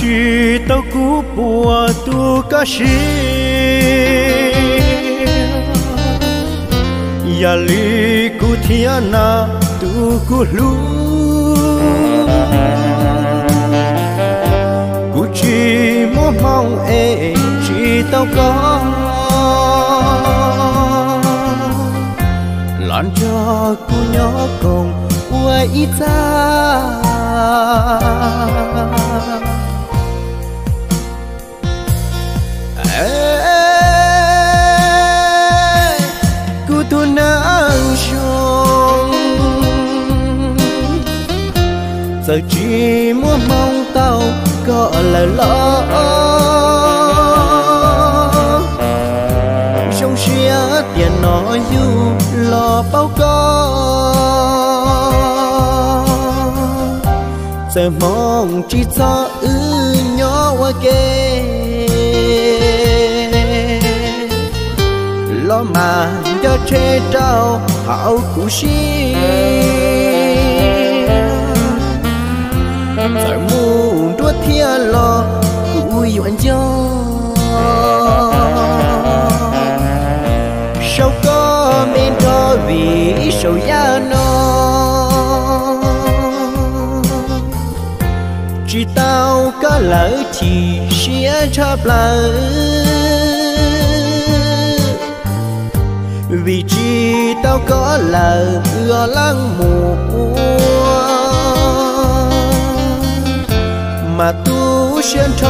Tsis tau kuv puas tu koj siab, yam li kuv thiab na tus kuv hlub. Kuv tsis muaj hmoo es tsis tau koj los nrog kuv nyob koom ua ib txaj. Kuv tus neeg zoo, txawm tsis muaj hmoo tau koj lawm los zoo siab tiam no yus los paub koj. Txawm hmoo tsis txog wb nyob ua ke los mas nco tseg rau hauv kuv siab. Txawm mus nruab thiab los kuv yuav nco saum koj me nrog vim saum yaj no. Tsis tau koj lawm chim siab tshaj plaws, vim tsis tau koj lawm wb leej mus ua mas tu siab nrho